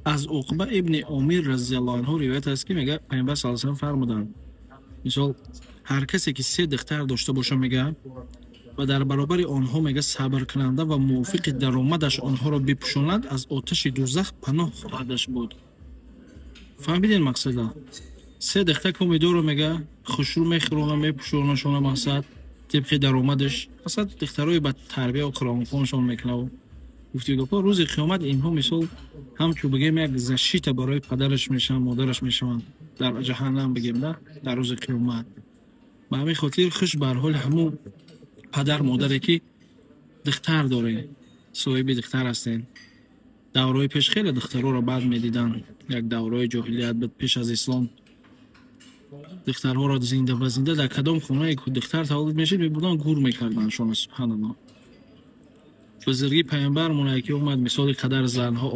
Аз Уқба ибни Омир разиаллоҳу анҳу ривоят аст, ки мега, Паёмбар саллаллоҳу алайҳи васаллам фармуданд: мисол, ҳар касе ки се духтар дошта боша, мега, ва дар баробари онҳо, мега, сабркунанда ва мувофиқи даромадаш онҳоро бипӯшонад, аз оташи дӯзах паноҳ хоҳадаш буд. Фаҳмидем мақсада? Се духтар помидорро, мега, хушрӯ мехӯрона, мепӯшонашона, мақсад, тибқи даромадаш, мақсад, духтарои ба тарбия қуръонхоншон мекунав. Гуфти гапҳо, рӯзи қиёмат инҳо, мисол, ҳамчун бигем, як защита барои падараш мешаванд, модараш мешаванд дар ҷаҳаннам, бигем, да, дар рӯзи қиёмат. Ба ҳамин хотир хуш бар ҳоли ҳамун падар модаре ки духтар дорем, соҳиби духтар ҳастем. Давраҳои пеш хеле духтарҳоро бад медиданд. Як давраҳои ҷоҳилият буд, пеш аз ислом. Духтарҳоро зинда ба зинда, дар кадом хонае духтар таваллуд мешид, мебурданд, гур мекарданд шона. Субҳаналлоҳ. Бузургии паёмбармоне ки омад, мисоли қадар занҳо.